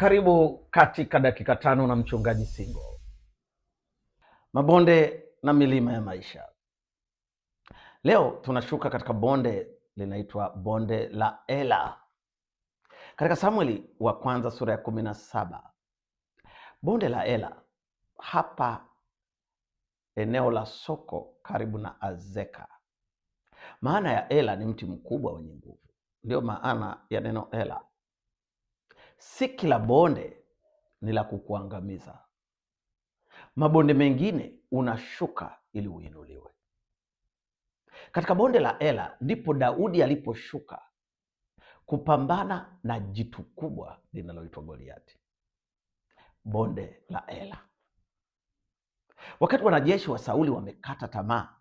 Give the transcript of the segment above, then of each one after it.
Karibu katika dakika 5 na Mchungaji Singo. Mabonde na milima ya maisha. Leo tunashuka katika bonde linaitwa bonde la Ela. Katika Samueli wa kwanza sura ya 17. Bonde la Ela hapa eneo la Soko karibu na Azeka. Maana ya Ela ni mti mkubwa wenye nguvu. Ndio maana ya neno Ela. Si kila bonde ni la kukuangamiza. Mabonde mengine unashuka ili uinuliwe. Katika bonde la Ela ndipo Daudi aliposhuka kupambana na jitu kubwa linaloitwa Goliati. Bonde la Ela. Wakati wanajeshi wa Sauli wamekata tamaa,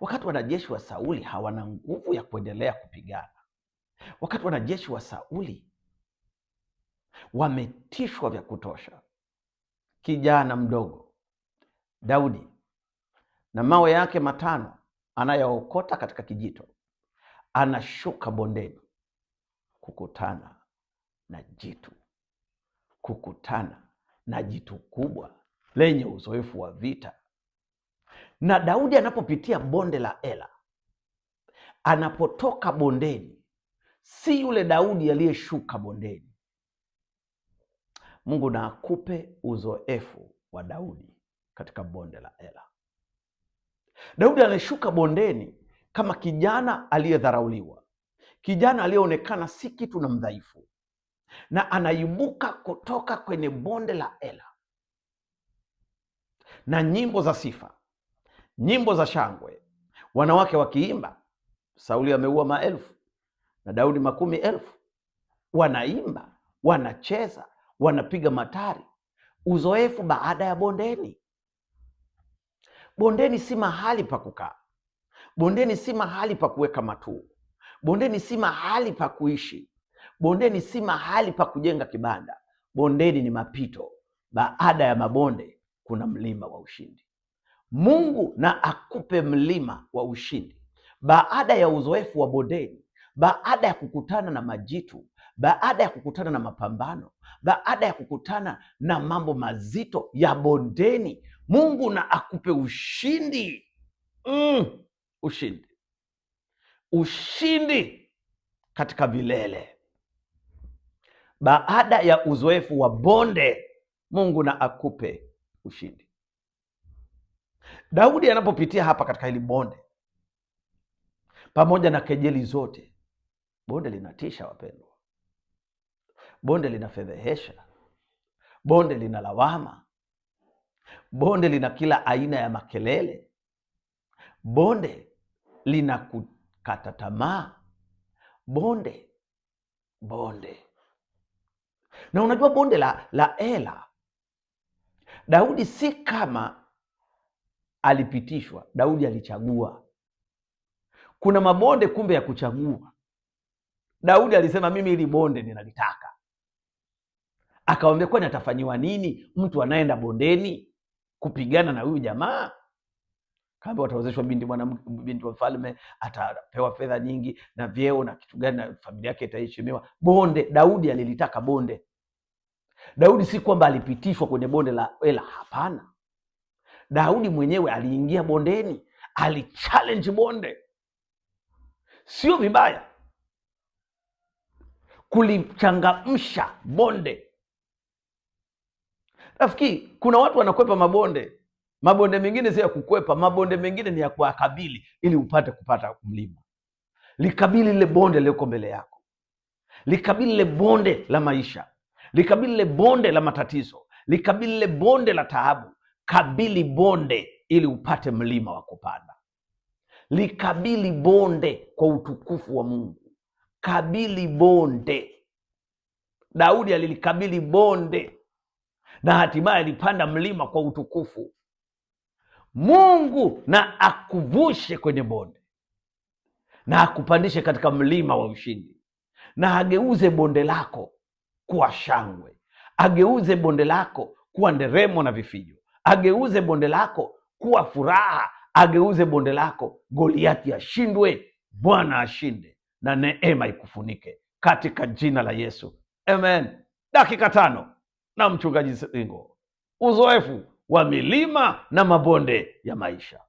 wakati wanajeshi wa Sauli hawana nguvu ya kuendelea kupigana, wakati wanajeshi wa Sauli wametishwa vya kutosha, kijana mdogo Daudi na mawe yake 5 anayaokota katika kijito, anashuka bondeni kukutana na jitu, kukutana na jitu kubwa lenye uzoefu wa vita. Na Daudi anapopitia bonde la Ela, anapotoka bondeni, si yule Daudi aliyeshuka bondeni. Mungu na akupe uzoefu wa Daudi katika bonde la Ela. Daudi alishuka bondeni kama kijana aliyedharauliwa, kijana aliyeonekana si kitu na mdhaifu, na anaibuka kutoka kwenye bonde la Ela na nyimbo za sifa, nyimbo za shangwe, wanawake wakiimba, Sauli ameua maelfu na Daudi makumi elfu. Wanaimba, wanacheza, wanapiga matari. Uzoefu baada ya bondeni. Bondeni si mahali pa kukaa. Bondeni si mahali pa kuweka matuu. Bondeni si mahali pa kuishi. Bondeni si mahali pa kujenga kibanda. Bondeni ni mapito. Baada ya mabonde kuna mlima wa ushindi. Mungu na akupe mlima wa ushindi. Baada ya uzoefu wa bondeni, baada ya kukutana na majitu, baada ya kukutana na mapambano, baada ya kukutana na mambo mazito ya bondeni, Mungu na akupe ushindi. Ushindi. Ushindi katika vilele. Baada ya uzoefu wa bonde, Mungu na akupe ushindi. Daudi anapopitia hapa katika hili bonde, pamoja na kejeli zote, bonde linatisha wapendwa, bonde linafedhehesha, bonde lina lawama, bonde lina kila aina ya makelele, bonde lina kukata tamaa, bonde, bonde. Na unajua bonde la Ela, Daudi si kama alipitishwa, Daudi alichagua. Kuna mabonde kumbe ya kuchagua. Daudi alisema mimi hili bonde ninalitaka. Akamwambia kwani atafanyiwa nini mtu anaenda bondeni kupigana na huyu jamaa? Kaambiwa atawezeshwa binti mwanamke, binti wa mfalme, atapewa fedha nyingi na vyeo na kitu gani, na familia yake itaheshimiwa. Bonde, Daudi alilitaka bonde. Daudi si kwamba alipitishwa kwenye bonde la Ela, hapana. Daudi mwenyewe aliingia bondeni, alichallenge bonde. Sio vibaya kulichangamsha bonde. Rafiki, kuna watu wanakwepa mabonde. Mabonde mengine si ya kukwepa, mabonde mengine ni ya kuakabili ili upate kupata mlima. Likabili lile bonde lililoko mbele yako. Likabili lile bonde la maisha. Likabili lile bonde la matatizo. Likabili lile bonde la taabu. Kabili bonde ili upate mlima wa kupanda. Likabili bonde kwa utukufu wa Mungu. Kabili bonde. Daudi alilikabili bonde na hatimaye alipanda mlima kwa utukufu. Mungu na akuvushe kwenye bonde na akupandishe katika mlima wa ushindi, na ageuze bonde lako kuwa shangwe, ageuze bonde lako kuwa nderemo na vifijo, ageuze bonde lako kuwa furaha, ageuze bonde lako Goliathi ashindwe, Bwana ashinde, na neema ikufunike katika jina la Yesu. Amen. Dakika 5 na Mchungaji Singo, uzoefu wa milima na mabonde ya maisha.